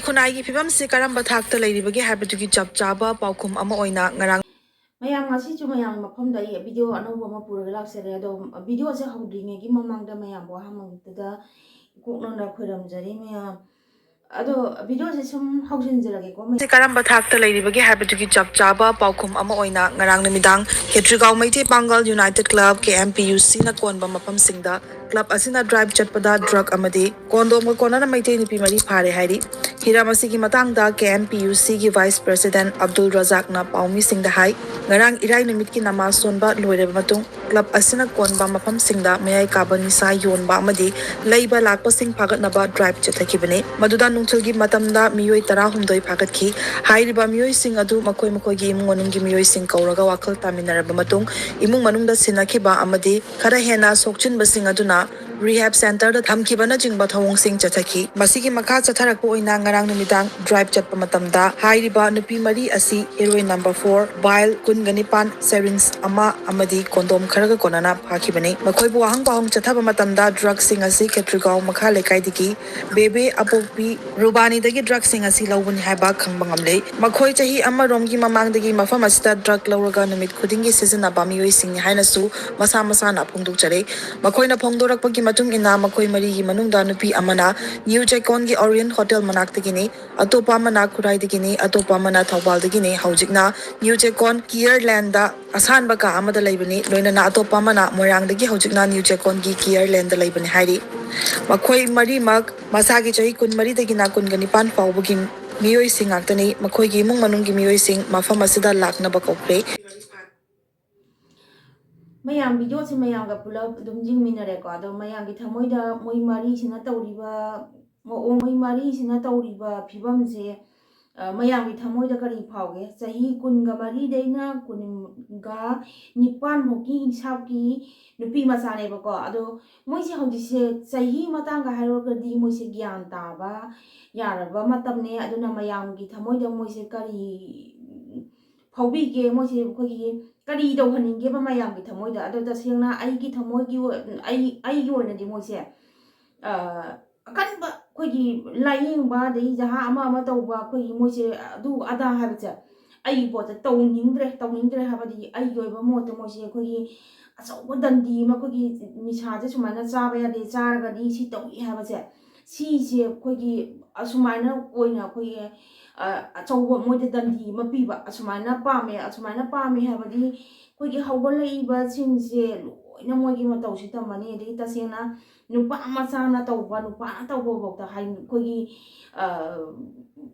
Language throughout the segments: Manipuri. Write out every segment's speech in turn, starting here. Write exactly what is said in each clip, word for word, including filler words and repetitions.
ꯈꯨꯟꯅꯥꯏꯒꯤ ꯐꯤꯕꯝꯁꯤ ꯀꯔꯝꯕ ꯊꯥꯛꯇ ꯂꯩꯔꯤꯕꯒꯦ ꯍꯥꯏꯕꯗꯨꯒꯤ ꯆꯞ ꯆꯥꯕ ꯄꯥꯎꯈꯨꯝ ꯑꯃ ꯑꯣꯏꯅ ꯉꯔꯥꯡ ꯃꯌꯥꯝ, ꯉꯁꯤꯁꯨ ꯃꯌꯥꯝꯒꯤ ꯃꯐꯝꯗ ꯑꯩ ꯚꯤꯗꯤꯑꯣ ꯑꯅꯧꯕ ꯑꯃ ꯄꯨꯔꯒ ꯂꯥꯛꯆꯔꯦ꯫ ꯑꯗꯣ ꯚꯤꯗꯤꯑꯣꯁꯦ ꯍꯧꯗ꯭ꯔꯤꯉꯩꯒꯤ ꯃꯃꯥꯡꯗ ꯃꯌꯥꯝꯕꯨ ꯑꯍꯥꯟꯕꯃꯛꯇꯗ ꯏꯀꯣꯛꯅꯅ ꯈꯣꯏꯔꯝꯖꯔꯤ ꯃꯌꯥꯝ꯫ ꯑꯗꯣ ꯚꯤꯗꯤꯑꯣꯁꯦ ꯁꯨꯝ ꯍꯧꯖꯤꯟꯖꯔꯒꯦꯀꯣ꯫ ꯃꯌꯥꯝ, ꯀꯔꯝꯕ ꯊꯥꯛꯇ ꯂꯩꯔꯤꯕꯒꯦ ꯍꯥꯏꯕꯗꯨꯒꯤ ꯆꯞ ꯆꯥꯕ ꯄꯥꯎꯈꯨꯝ ꯑꯃ ꯑꯣꯏꯅ ꯉꯔꯥꯡ ꯅꯨꯃꯤꯗꯥꯡ ꯈꯦꯇ꯭ꯔꯤꯒꯥꯎ ꯃꯩꯇꯩ ꯄꯥꯡꯒꯜ ꯌꯨꯅꯥꯏꯇꯦꯗ ꯀ꯭ꯂꯕ, ꯀꯦ ꯑꯦꯝ ꯄꯤ ꯌꯨ ꯁꯤꯅ ꯀꯣꯟꯕ ꯃꯐꯝꯁꯤꯡꯗ ꯀ꯭ꯂꯕ ꯑꯁꯤꯅ ꯗ꯭ꯔꯥꯏꯕ ꯆꯠꯄꯗ ꯗ꯭ꯔꯒ ꯑꯃꯗꯤ ꯀꯣꯟꯗꯣꯝꯒ ꯀꯣꯟꯅꯅ ꯃꯩꯇꯩ ꯅꯨꯄꯤ ꯃꯔꯤ ꯐꯥꯔꯦ ꯍꯥꯏꯔꯤ꯫ ꯍꯤꯔꯝ ꯑꯁꯤꯒꯤ ꯃꯇꯥꯡꯗ ꯀꯦ ꯑꯦꯝ ꯄꯤ ꯌꯨ ꯁꯤꯒꯤ ꯚꯥꯏꯁ ꯄ꯭ꯔꯦꯁꯤꯗꯦꯟꯠ ꯑꯕꯗꯨꯜ ꯔꯖꯥꯛꯅ ꯄꯥꯎꯃꯤꯁꯤꯡꯗ ꯍꯥꯏ, ꯉꯔꯥꯡ ꯏꯔꯥꯏ ꯅꯨꯃꯤꯠꯀꯤ ꯅꯃꯥꯖ ꯁꯣꯟꯕ ꯂꯣꯏꯔꯕ ꯃꯇꯨꯡ ꯀ꯭ꯂꯕ ꯑꯁꯤꯅ ꯀꯣꯟꯕ ꯃꯐꯝꯁꯤꯡꯗ ꯃꯌꯥꯏ ꯀꯥꯕ ꯅꯤꯁꯥ ꯌꯣꯟꯕ ꯑꯃꯗꯤ ꯂꯩꯕ ꯂꯥꯛꯄꯁꯤꯡ ꯐꯥꯒꯠꯅꯕ ꯗ꯭ꯔꯥꯏꯕ ꯆꯠꯊꯈꯤꯕꯅꯤ꯫ ꯃꯗꯨꯗ ꯅꯨꯡꯊꯤꯜꯒꯤ ꯃꯇꯝꯗ ꯃꯤꯑꯣꯏ ꯇꯔꯥꯍꯨꯝꯗꯣꯏ ꯐꯥꯒꯠꯈꯤ꯫ ꯍꯥꯏꯔꯤꯕ ꯃꯤꯑꯣꯏꯁꯤꯡ ꯑꯗꯨ ꯃꯈꯣꯏ ꯃꯈꯣꯏꯒꯤ ꯏꯃꯨꯡ ꯃꯅꯨꯡꯒꯤ ꯃꯤꯑꯣꯏꯁꯤꯡ ꯀꯧꯔꯒ ꯋꯥꯈꯜ ꯇꯥꯃꯤꯟꯅꯔꯕ ꯃꯇꯨꯡ ꯏꯃꯨꯡ ꯃꯅꯨꯡꯗ ꯁꯤꯟꯅꯈꯤꯕ ꯑꯃꯗꯤ ꯈꯔ ꯍꯦꯟꯅ ꯁꯣꯛꯆꯤꯟꯕꯁꯤꯡ ꯑꯗꯨꯅ ꯔꯤꯍꯦꯕ ꯁꯦꯟꯇꯔꯗ ꯊꯝꯈꯤꯕꯅꯆꯤꯡꯕ ꯊꯧꯑꯣꯡꯁꯤꯡ ꯆꯠꯊꯈꯤ꯫ ꯃꯁꯤꯒꯤ ꯃꯈꯥ ꯆꯠꯊꯔꯛꯄ ꯑꯣꯏꯅ ꯉꯔꯥꯡ ꯅꯨꯃꯤꯗꯥꯡ ꯗ꯭ꯔꯥꯏꯕ ꯆꯠꯄ ꯃꯇꯝꯗ ꯍꯥꯏꯔꯤꯕ ꯅꯨꯄꯤ ꯃꯔꯤ ꯑꯁꯤ ꯍꯦꯔꯣꯏꯟ ꯅꯝꯕꯔ ꯐꯣꯔ, ꯚꯥꯏꯜ ꯀꯨꯟꯒ ꯅꯤꯄꯥꯟ, ꯁꯦꯔꯤꯟꯖ ꯑꯃ ꯑꯃꯗꯤ ꯀꯣꯟꯗꯣꯝ ꯈꯔꯒ ꯀꯣꯟꯅꯅ ꯐꯥꯈꯤꯕꯅꯤ꯫ ꯃꯈꯣꯏꯕꯨ ꯋꯥꯍꯪ ꯄꯥꯎꯍꯪ ꯆꯠꯊꯕ ꯃꯇꯝꯗ ꯗ꯭ꯔꯒꯁꯤꯡ ꯑꯁꯤ ꯈꯦꯇ꯭ꯔꯤꯒꯥꯎ ꯃꯈꯥ ꯂꯩꯀꯥꯏꯗꯒꯤ ꯕꯦꯕꯦ ꯑꯄꯣꯛꯄꯤ ꯔꯨꯕꯥꯅꯤꯗꯒꯤ ꯗ꯭ꯔꯒꯁꯤꯡ ꯑꯁꯤ ꯂꯧꯕꯅꯤ ꯍꯥꯏꯕ ꯈꯪꯕ ꯉꯝꯂꯦ꯫ ꯃꯈꯣꯏ ꯆꯍꯤ ꯑꯃꯔꯣꯝꯒꯤ ꯃꯃꯥꯡꯗꯒꯤ ꯃꯐꯝ ꯑꯁꯤꯗ ꯗ꯭ꯔꯒ ꯂꯧꯔꯒ ꯅꯨꯃꯤꯠ ꯈꯨꯗꯤꯡꯒꯤ ꯁꯤꯖꯤꯟꯅꯕ ꯃꯤꯑꯣꯏꯁꯤꯡꯅꯤ ꯍꯥꯏꯅꯁꯨ ꯃꯁꯥ ꯃꯁꯥꯅ ꯐꯣꯡꯗꯣꯛꯆꯔꯦ꯫ ꯃꯈꯣꯏꯅ ꯐꯣꯡꯗꯣꯔꯛꯄꯒꯤ ꯃꯇꯨꯡ ꯏꯟꯅ ꯃꯈꯣꯏ ꯃꯔꯤꯒꯤ ꯃꯅꯨꯡꯗ ꯅꯨꯄꯤ ꯑꯃꯅ ꯅ꯭ꯌꯨ ꯆꯦꯀꯣꯟꯒꯤ ꯑꯣꯔꯤꯌꯦꯟ ꯍꯣꯇꯦꯜ ꯃꯅꯥꯛꯇꯒꯤꯅꯤ, ꯑꯇꯣꯞꯄ ꯑꯃꯅ ꯈꯨꯔꯥꯏꯗꯒꯤꯅꯤ, ꯑꯇꯣꯞꯄ ꯑꯃꯅ ꯊꯧꯕꯥꯜꯗꯒꯤꯅꯤ꯫ ꯍꯧꯖꯤꯛꯅ ꯅ꯭ꯌꯨ ꯆꯦꯀꯣꯟ ꯀꯤꯌꯔ ꯂꯦꯟꯗ ꯑꯁꯥꯟꯕ ꯀꯥ ꯑꯃꯗ ꯂꯩꯕꯅꯤ꯫ ꯂꯣꯏꯅꯅ ꯑꯇꯣꯞꯄ ꯑꯃꯅ ꯃꯣꯏꯔꯥꯡꯗꯒꯤ ꯍꯧꯖꯤꯛꯅ ꯅ꯭ꯌꯨ ꯆꯦꯀꯣꯟꯒꯤ ꯀꯤꯌꯔ ꯂꯦꯟꯗ ꯂꯩꯕꯅꯤ ꯍꯥꯏꯔꯤ꯫ ꯃꯈꯣꯏ ꯃꯔꯤꯃꯛ ꯃꯁꯥꯒꯤ ꯆꯍꯤ ꯀꯨꯟꯃꯔꯤꯗꯒꯤꯅ ꯀꯨꯟꯒ ꯅꯤꯄꯥꯟ ꯐꯥꯎꯕꯒꯤ ꯃꯤꯑꯣꯏꯁꯤꯡ ꯉꯥꯛꯇꯅꯤ꯫ ꯃꯈꯣꯏꯒꯤ ꯏꯃꯨꯡ ꯃꯅꯨꯡꯒꯤ ꯃꯤꯑꯣꯏꯁꯤꯡ ꯃꯐꯝ ꯑꯁꯤꯗ ꯂꯥꯛꯅꯕ ꯀꯧꯈ꯭ꯔꯦ꯫ ꯃꯌꯥꯝ, ꯚꯤꯗꯤꯑꯣꯁꯦ ꯃꯌꯥꯝꯒ ꯄꯨꯂꯞ ꯑꯗꯨꯝ ꯌꯦꯡꯃꯤꯟꯅꯔꯦꯀꯣ꯫ ꯑꯗꯣ ꯃꯌꯥꯝꯒꯤ ꯊꯃꯣꯏꯗ ꯃꯣꯏ ꯃꯔꯤꯁꯤꯅ ꯇꯧꯔꯤꯕ ꯃꯑꯣꯡ, ꯃꯣꯏ ꯃꯔꯤꯁꯤꯅ ꯇꯧꯔꯤꯕ ꯐꯤꯕꯝꯁꯦ, ꯑ, ꯃꯌꯥꯝꯒꯤ ꯊꯃꯣꯏꯗ ꯀꯔꯤ ꯐꯥꯎꯒꯦ? ꯆꯍꯤ ꯀꯨꯟꯒ ꯃꯔꯤꯗꯩꯅ ꯀꯨꯟꯒ ꯅꯤꯄꯥꯟ ꯐꯥꯎꯒꯤ ꯍꯤꯡꯁꯥꯞꯀꯤ ꯅꯨꯄꯤ ꯃꯆꯥꯅꯦꯕꯀꯣ꯫ ꯑꯗꯣ ꯃꯣꯏꯁꯦ ꯍꯧꯖꯤꯛꯁꯦ ꯆꯍꯤ ꯃꯇꯥꯡꯒ ꯍꯥꯏꯔꯨꯔꯒꯗꯤ ꯃꯣꯏꯁꯦ ꯒ꯭ꯌꯥꯟ ꯇꯥꯕ ꯌꯥꯔꯕ ꯃꯇꯝꯅꯦ꯫ ꯑꯗꯨꯅ ꯃꯌꯥꯝꯒꯤ ꯊꯃꯣꯏꯗ ꯃꯣꯏꯁꯦ ꯀꯔꯤ ꯐꯥꯎꯕꯤꯒꯦ? ꯃꯣꯏꯁꯦ ꯑꯩꯈꯣꯏꯒꯤ ꯀꯔꯤ ꯇꯧꯍꯟꯅꯤꯡꯒꯦꯕ ꯃꯌꯥꯝꯒꯤ ꯊꯃꯣꯏꯗ? ꯑꯗꯣ ꯇꯁꯦꯡꯅ ꯑꯩꯒꯤ ꯊꯃꯣꯏꯒꯤ ꯑꯣꯏ-, ꯑꯩ, ꯑꯩꯒꯤ ꯑꯣꯏꯅꯗꯤ ꯃꯣꯏꯁꯦ, ꯑ, ꯑꯀꯟꯕ ꯑꯩꯈꯣꯏꯒꯤ ꯂꯥꯏꯌꯦꯡꯕ, ꯑꯗꯒꯤ ꯖꯍꯥ ꯑꯃ ꯑꯃ ꯇꯧꯕ, ꯑꯩꯈꯣꯏꯒꯤ ꯃꯣꯏꯁꯦ ꯑꯗꯨ ꯑꯗꯥ ꯍꯥꯏꯕꯁꯦ, ꯑꯩꯒꯤ ꯄꯣꯠꯁꯦ ꯇꯧꯅꯤꯡꯗ꯭ꯔꯦ, ꯇꯧꯅꯤꯡꯗ꯭ꯔꯦ ꯍꯥꯏꯕꯗꯤ ꯑꯩꯒꯤ ꯑꯣꯏꯕ ꯃꯣꯠꯇ ꯃꯣꯏꯁꯦ ꯑꯩꯈꯣꯏꯒꯤ ꯑꯆꯧꯕ ꯗꯟꯗꯤ ꯑꯃ, ꯑꯩꯈꯣꯏꯒꯤ ꯅꯤꯁꯥꯁꯦ ꯁꯨꯃꯥꯏꯅ ꯆꯥꯕ ꯌꯥꯗꯦ, ꯆꯥꯔꯒꯗꯤ ꯁꯤ ꯇꯧꯏ ꯍꯥꯏꯕꯁꯦ, ꯁꯤꯁꯦ ꯑꯩꯈꯣꯏꯒꯤ ꯑꯁꯨꯃꯥꯏꯅ ꯑꯣꯏꯅ ꯑꯩꯈꯣꯏꯒꯤ, ꯑ, ꯑꯆꯧꯕ ꯃꯣꯏꯗ ꯗꯟꯗꯤ ꯑꯃ ꯄꯤꯕ, ꯑꯁꯨꯃꯥꯏꯅ ꯄꯥꯝꯃꯦ, ꯑꯁꯨꯃꯥꯏꯅ ꯄꯥꯝꯃꯦ ꯍꯥꯏꯕꯗꯤ ꯑꯩꯈꯣꯏꯒꯤ ꯍꯧꯒꯠꯂꯛꯏꯕꯁꯤꯡꯁꯦ ꯂꯣꯏꯅ ꯃꯣꯏꯒꯤ ꯃꯇꯧꯁꯤ ꯇꯝꯃꯅꯤ꯫ ꯑꯗꯒꯤ ꯇꯁꯦꯡꯅ ꯅꯨꯄꯥ ꯃꯆꯥꯅ ꯇꯧꯕ, ꯅꯨꯄꯥꯅ ꯇꯧꯕꯐꯥꯎꯗ ꯍꯥꯏ-, ꯑꯩꯈꯣꯏꯒꯤ, ꯑ,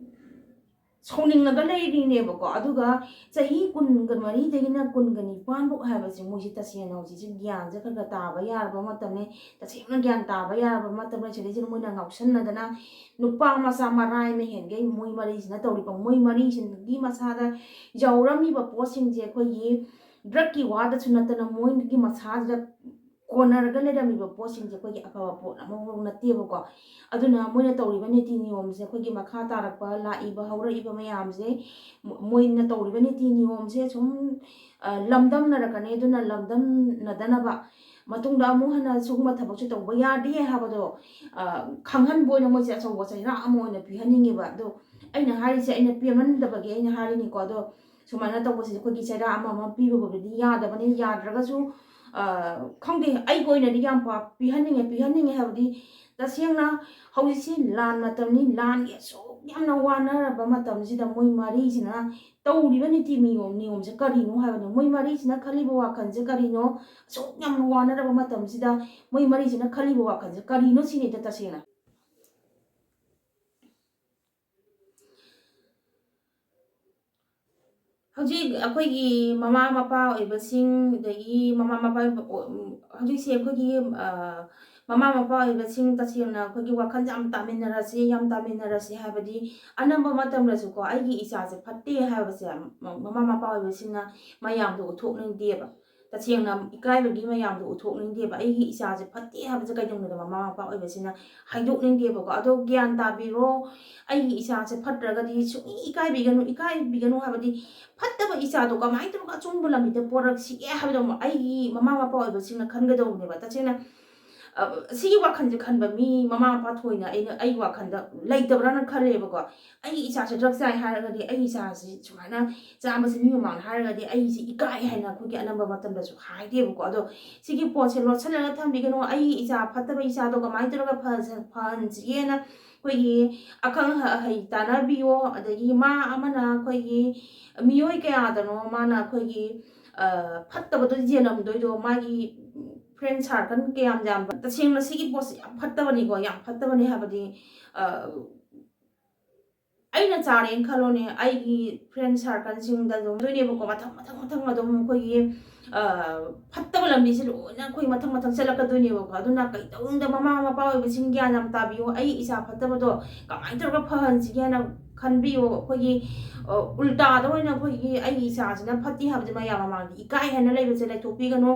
ꯁꯥꯎꯅꯤꯡꯉꯒ ꯂꯩꯔꯤꯅꯦꯕꯀꯣ꯫ ꯑꯗꯨꯒ ꯆꯍꯤ ꯀꯨꯟꯒ ꯃꯔꯤꯗꯒꯤꯅ ꯀꯨꯟꯒ ꯅꯤꯄꯥꯟ ꯐꯥꯎ ꯍꯥꯏꯕꯁꯦ ꯃꯣꯏꯁꯦ ꯇꯁꯦꯡꯅ ꯍꯧꯖꯤꯛꯁꯦ ꯒ꯭ꯌꯥꯟꯁꯦ ꯈꯔ ꯈꯔ ꯇꯥꯕ ꯌꯥꯔꯕ ꯃꯇꯝꯅꯤ, ꯇꯁꯦꯡꯅ ꯒ꯭ꯌꯥꯟ ꯇꯥꯕ ꯌꯥꯔꯕ ꯃꯇꯝꯅꯤ꯫ ꯁꯤꯗꯩꯁꯤꯗ ꯃꯣꯏꯅ ꯉꯥꯎꯁꯟꯅꯗꯅ ꯅꯨꯄꯥ ꯃꯆꯥ ꯃꯔꯥꯏ ꯑꯃ ꯍꯦꯟꯒꯩ ꯃꯣꯏ ꯃꯔꯤꯁꯤꯅ ꯇꯧꯔꯤꯕ, ꯃꯣꯏ ꯃꯔꯤꯁꯤꯒꯤ ꯃꯁꯥꯗ ꯌꯥꯎꯔꯝꯃꯤꯕ ꯄꯣꯠꯁꯤꯡꯁꯦ ꯑꯩꯈꯣꯏꯒꯤ ꯗ꯭ꯔꯛꯀꯤ ꯋꯥꯗꯁꯨ ꯅꯠꯇꯅ ꯃꯣꯏꯒꯤ ꯃꯁꯥꯁꯤꯗ ꯀꯣꯟꯅꯔꯒ ꯂꯩꯔꯝꯃꯤꯕ ꯄꯣꯠꯁꯤꯡꯁꯦ ꯑꯩꯈꯣꯏꯒꯤ ꯑꯐꯕ ꯄꯣꯠ ꯑꯃꯐꯥꯎ ꯅꯠꯇꯦꯕꯀꯣ꯫ ꯑꯗꯨꯅ ꯃꯣꯏꯅ ꯇꯧꯔꯤꯕ ꯅꯤꯇꯤ ꯅꯤꯌꯣꯝꯁꯦ ꯑꯩꯈꯣꯏꯒꯤ ꯃꯈꯥ ꯇꯥꯔꯛꯄ ꯂꯥꯛꯏꯕ ꯍꯧꯔꯛꯏꯕ ꯃꯌꯥꯝꯁꯦ ꯃꯣ-, ꯃꯣꯏꯅ ꯇꯧꯔꯤꯕ ꯅꯤꯇꯤ ꯅꯤꯌꯣꯝꯁꯦ ꯁꯨꯝ, ꯑ, ꯂꯝꯗꯝꯅꯔꯛꯀꯅꯤ꯫ ꯑꯗꯨꯅ ꯂꯝꯗꯝꯅꯗꯅꯕ ꯃꯇꯨꯡꯗ ꯑꯃꯨꯛ ꯍꯟꯅ ꯁꯤꯒꯨꯝꯕ ꯊꯕꯛꯁꯦ ꯇꯧꯕ ꯌꯥꯗꯦ ꯍꯥꯏꯕꯗꯣ, ꯑ, ꯈꯪꯍꯟꯕ ꯑꯣꯏꯅ ꯃꯣꯏꯁꯦ ꯑꯆꯧꯕ ꯆꯩꯔꯥꯛ ꯑꯃ ꯑꯣꯏꯅ ꯄꯤꯍꯟꯅꯤꯡꯉꯦꯕ꯫ ꯑꯗꯣ ꯑꯩꯅ ꯍꯥꯏꯔꯤꯁꯦ ꯑꯩꯅ ꯄꯦꯟꯃꯟꯗꯕꯒꯤ ꯑꯩꯅ ꯍꯥꯏꯔꯤꯅꯤꯀꯣ꯫ ꯑꯗꯣ ꯁꯨꯃꯥꯏꯅ ꯇꯧꯕꯁꯦ ꯑꯩꯈꯣꯏꯒꯤ ꯆꯩꯔꯥꯛ ꯑꯃꯃꯝ ꯄꯤꯕꯕꯨꯗꯤ ꯌꯥꯗꯕꯅꯤ꯫ ꯌꯥꯗ꯭ꯔꯒꯁꯨ, ꯑ, ꯈꯪꯗꯦ, ꯑꯩꯒꯤ ꯑꯣꯏꯅꯗꯤ ꯌꯥꯝ ꯄꯥ-, ꯄꯤꯍꯟꯅꯤꯡꯉꯦ, ꯄꯤꯍꯟꯅꯤꯡꯉꯦ ꯍꯥꯏꯕꯗꯤ ꯇꯁꯦꯡꯅ ꯍꯧꯖꯤꯛꯁꯤ ꯂꯥꯟ ꯃꯇꯝꯅꯤ꯫ ꯂꯥꯟꯒꯤ ꯑꯁꯨꯛ ꯌꯥꯝꯅ ꯋꯥꯅꯔꯕ ꯃꯇꯝꯁꯤꯗ ꯃꯣꯏ ꯃꯔꯤꯁꯤꯅ ꯇꯧꯔꯤꯕ ꯅꯤꯇꯤ ꯅꯤꯌꯣꯝ, ꯅꯤꯌꯣꯝꯁꯦ ꯀꯔꯤꯅꯣ ꯍꯥꯏꯕꯅꯣ? ꯃꯣꯏ ꯃꯔꯤꯁꯤꯅ ꯈꯜꯂꯤꯕ ꯋꯥꯈꯜꯁꯦ ꯀꯔꯤꯅꯣ? ꯑꯁꯨꯛ ꯌꯥꯝꯅ ꯋꯥꯅꯔꯕ ꯃꯇꯝꯁꯤꯗ ꯃꯣꯏ ꯃꯔꯤꯁꯤꯅ ꯈꯜꯂꯤꯕ ꯋꯥꯈꯜꯁꯦ ꯀꯔꯤꯅꯣ ꯁꯤꯅꯤꯗ ꯇꯁꯦꯡꯅ꯫ ꯍꯧꯖꯤꯛ ꯑꯩꯈꯣꯏꯒꯤ ꯃꯃꯥ ꯃꯄꯥ ꯑꯣꯏꯕꯁꯤꯡ, ꯑꯗꯒꯤ ꯃꯃꯥ ꯃꯄꯥ, ꯍꯧꯖꯤꯛꯁꯦ ꯑꯩꯈꯣꯏꯒꯤ, ꯑ, ꯃꯃꯥ ꯃꯄꯥ ꯑꯣꯏꯕꯁꯤꯡ ꯇꯁꯦꯡꯅ ꯑꯩꯈꯣꯏꯒꯤ ꯋꯥꯈꯜꯁꯦ ꯌꯥꯝ ꯇꯥꯃꯤꯟꯅꯔꯁꯤ, ꯌꯥꯝ ꯇꯥꯃꯤꯟꯅꯔꯁꯤ ꯍꯥꯏꯕꯗꯤ ꯑꯅꯝꯕ ꯃꯇꯝꯗꯁꯨꯀꯣ ꯑꯩꯒꯤ ꯏꯆꯥꯁꯦ ꯐꯠꯇꯦ ꯍꯥꯏꯕꯁꯦ ꯃ-, ꯃꯃꯥ ꯃꯄꯥ ꯑꯣꯏꯕꯁꯤꯡꯅ ꯃꯌꯥꯝꯗ ꯎꯠꯊꯣꯛꯅꯤꯡꯗꯦꯕ꯫ ꯇꯁꯦꯡꯅ ꯏꯀꯥꯏꯕꯒꯤ ꯃꯌꯥꯝꯗꯣ ꯎꯠꯊꯣꯛꯅꯤꯡꯗꯦꯕ꯫ ꯑꯩꯒꯤ ꯏꯆꯥꯁꯦ ꯐꯠꯇꯦ ꯍꯥꯏꯕꯁꯦ ꯀꯩꯗꯧꯅꯨꯡꯗ ꯃꯃꯥ ꯃꯄꯥ ꯑꯣꯏꯕꯁꯤꯅ ꯍꯥꯏꯗꯣꯛꯅꯤꯡꯗꯦꯕꯀꯣ꯫ ꯑꯗꯣ ꯒ꯭ꯌꯥꯟ ꯇꯥꯕꯤꯔꯣ, ꯑꯩꯒꯤ ꯏꯆꯥꯁꯦ ꯐꯠꯇ꯭ꯔꯒꯗꯤ ꯁꯨꯡꯏ ꯏꯀꯥꯏꯕꯤꯒꯅꯨ, ꯏꯀꯥꯏꯕꯤꯒꯅꯨ ꯍꯥꯏꯕꯗꯤ ꯐꯠꯇꯕ ꯏꯆꯥꯗꯣ ꯀꯃꯥꯏꯅ ꯇꯧꯔꯒ ꯑꯆꯨꯝꯕ ꯂꯝꯕꯤꯗ ꯄꯣꯔꯛꯁꯤꯒꯦ ꯍꯥꯏꯕꯗꯣ ꯑꯃꯨꯛ ꯑꯩꯒꯤ ꯃꯃꯥ ꯃꯄꯥ ꯑꯣꯏꯕꯁꯤꯡꯅ ꯈꯟꯒꯗꯧꯕꯅꯦꯕ꯫ ꯇꯁꯦꯡꯅ ꯑ, ꯁꯤꯒꯤ ꯋꯥꯈꯜꯁꯦ ꯈꯟꯕ ꯃꯤ ꯃꯃꯥ ꯃꯄꯥ ꯊꯣꯏꯅ ꯑꯩꯅ, ꯑꯩꯒꯤ ꯋꯥꯈꯜꯗ ꯂꯩꯇꯕ꯭ꯔꯥꯅ ꯈꯜꯂꯦꯕꯀꯣ꯫ ꯑꯩꯒꯤ ꯏꯆꯥꯁꯦ ꯗ꯭ꯔꯒ ꯆꯥꯏ ꯍꯥꯏꯔꯒꯗꯤ, ꯑꯩꯒꯤ ꯏꯆꯥꯁꯤ ꯁꯨꯃꯥꯏꯅ ꯆꯥꯕꯁꯤ ꯃꯤ ꯃꯃꯥꯡꯗ ꯍꯥꯏꯔꯒꯗꯤ ꯑꯩꯁꯤ ꯏꯀꯥꯏ ꯍꯥꯏꯅ ꯑꯩꯈꯣꯏꯒꯤ ꯑꯅꯝꯕ ꯃꯇꯝꯗꯁꯨ ꯍꯥꯏꯗꯦꯕꯀꯣ꯫ ꯑꯗꯣ ꯁꯤꯒꯤ ꯄꯣꯠꯁꯦ ꯂꯣꯠꯁꯤꯜꯂꯒ ꯊꯝꯕꯤꯒꯅꯨ꯫ ꯑꯩꯒꯤ ꯏꯆꯥ ꯐꯠꯇꯕ ꯏꯆꯥꯗꯣ ꯀꯃꯥꯏꯅ ꯇꯧꯔꯒ ꯐꯍꯟ-, ꯐꯍꯟꯁꯤꯒꯦꯅ ꯑꯩꯈꯣꯏꯒꯤ ꯑꯈꯪ ꯑꯍꯩ ꯇꯥꯟꯅꯕꯤꯌꯣ꯫ ꯑꯗꯒꯤ ꯃꯥ ꯑꯃꯅ ꯑꯩꯈꯣꯏꯒꯤ ꯃꯤꯑꯣꯏ ꯀꯌꯥꯗꯅꯣ ꯃꯥꯅ ꯑꯩꯈꯣꯏꯒꯤ, ꯑ, ꯐꯠꯇꯕꯗꯣ ꯌꯦꯡꯉꯝꯗꯣꯏꯗꯣ, ꯃꯥꯒꯤ friend circle ꯀꯌꯥꯝ ꯌꯥꯝꯕ꯫ ꯇꯁꯦꯡꯅ ꯁꯤꯒꯤ ꯄꯣꯠꯁꯦ ꯌꯥꯝ ꯐꯠꯇꯕꯅꯤꯀꯣ, ꯌꯥꯝ ꯐꯠꯇꯕꯅꯤ ꯍꯥꯏꯕꯗꯤ, ꯑ, ꯑꯩꯅ ꯆꯥꯔꯦꯅ ꯈꯜꯂꯣꯅꯦ, ꯑꯩꯒꯤ friend circleꯁꯤꯡꯗ ꯑꯗꯨꯝ ꯇꯧꯗꯣꯏꯅꯦꯕꯀꯣ, ꯃꯊꯪ ꯃꯊꯪ ꯃꯊꯪ ꯑꯗꯨꯝ ꯑꯩꯈꯣꯏꯒꯤ, ꯑ, ꯐꯠꯇꯕ ꯂꯝꯕꯤꯁꯦ ꯂꯣꯏꯅ ꯑꯩꯈꯣꯏ ꯃꯊꯪ ꯃꯊꯪ ꯆꯠꯂꯛꯀꯗꯣꯏꯅꯦꯕꯀꯣ꯫ ꯑꯗꯨꯅ ꯀꯩꯗꯧꯅꯨꯡꯗ ꯃꯃꯥ ꯃꯄꯥ ꯑꯣꯏꯕꯁꯤꯡ ꯒ꯭ꯌꯥꯟ ꯌꯥꯝ ꯇꯥꯕꯤꯌꯨ꯫ ꯑꯩ ꯏꯆꯥ ꯐꯠꯇꯕꯗꯣ ꯀꯃꯥꯏꯅ ꯇꯧꯔꯒ ꯐꯍꯟꯁꯤꯒꯦ ꯍꯥꯏꯅ ꯈꯟꯕꯤꯌꯨ꯫ ꯑꯩꯈꯣꯏꯒꯤ, ꯑ, ꯎꯜꯇꯥꯗ ꯑꯣꯏꯅ ꯑꯩꯈꯣꯏꯒꯤ ꯑꯩꯒꯤ ꯏꯆꯥꯁꯤꯅ ꯐꯠꯇꯦ ꯍꯥꯏꯕꯁꯦ ꯃꯌꯥꯝ ꯃꯃꯥꯡꯗ ꯏꯀꯥꯏ ꯍꯥꯏꯅ ꯂꯩꯕꯁꯦ ꯂꯩꯊꯣꯛꯄꯤꯒꯅꯨ꯫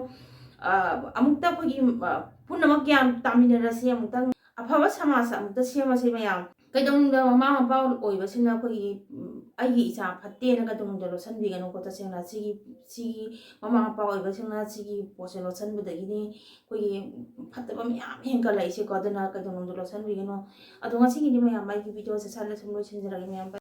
ꯑ, ꯑꯃꯨꯛꯇ ꯑꯩꯈꯣꯏꯒꯤ, ꯑ, ꯄꯨꯝꯅꯃꯛ ꯒ꯭ꯌꯥꯟ ꯇꯥꯃꯤꯟꯅꯔꯁꯤ, ꯑꯃꯨꯛꯇꯪ ꯑꯐꯕ ꯁꯃꯥꯖ ꯑꯃꯨꯛꯇ ꯁꯦꯝꯃꯁꯤ ꯃꯌꯥꯝ꯫ ꯀꯩꯗꯧꯅꯨꯡꯗ ꯃꯃꯥ ꯃꯄꯥ ꯑꯣꯏꯕꯁꯤꯡꯅ ꯑꯩꯈꯣꯏꯒꯤ, ꯎꯝ, ꯑꯩꯒꯤ ꯏꯆꯥ ꯐꯠꯇꯦꯅ ꯀꯩꯗꯧꯅꯨꯡꯗ ꯂꯣꯠꯁꯤꯟꯕꯤꯒꯅꯨꯀꯣ꯫ ꯇꯁꯦꯡꯅ ꯁꯤꯒꯤ, ꯁꯤꯒꯤ ꯃꯃꯥ ꯃꯄꯥ ꯑꯣꯏꯕꯁꯤꯡꯅ ꯁꯤꯒꯤ ꯄꯣꯠꯁꯦ ꯂꯣꯠꯁꯤꯟꯕꯗꯒꯤꯅꯤ ꯑꯩꯈꯣꯏꯒꯤ ꯐꯠꯇꯕ ꯃꯌꯥꯝ ꯍꯦꯟꯒꯠꯂꯛꯏꯁꯦꯀꯣ꯫ ꯑꯗꯨꯅ ꯀꯩꯗꯧꯅꯨꯡꯗ ꯂꯣꯠꯁꯤꯟꯕꯤꯒꯅꯨ꯫ ꯑꯗꯣ ꯉꯁꯤꯒꯤꯗꯤ ꯃꯌꯥꯝ ꯑꯩꯒꯤ videoꯁꯦ ꯁ꯭ꯋꯥꯏꯗ ꯁꯨꯝ ꯂꯣꯏꯁꯤꯟꯖꯔꯒꯦ ꯃꯌꯥꯝ꯫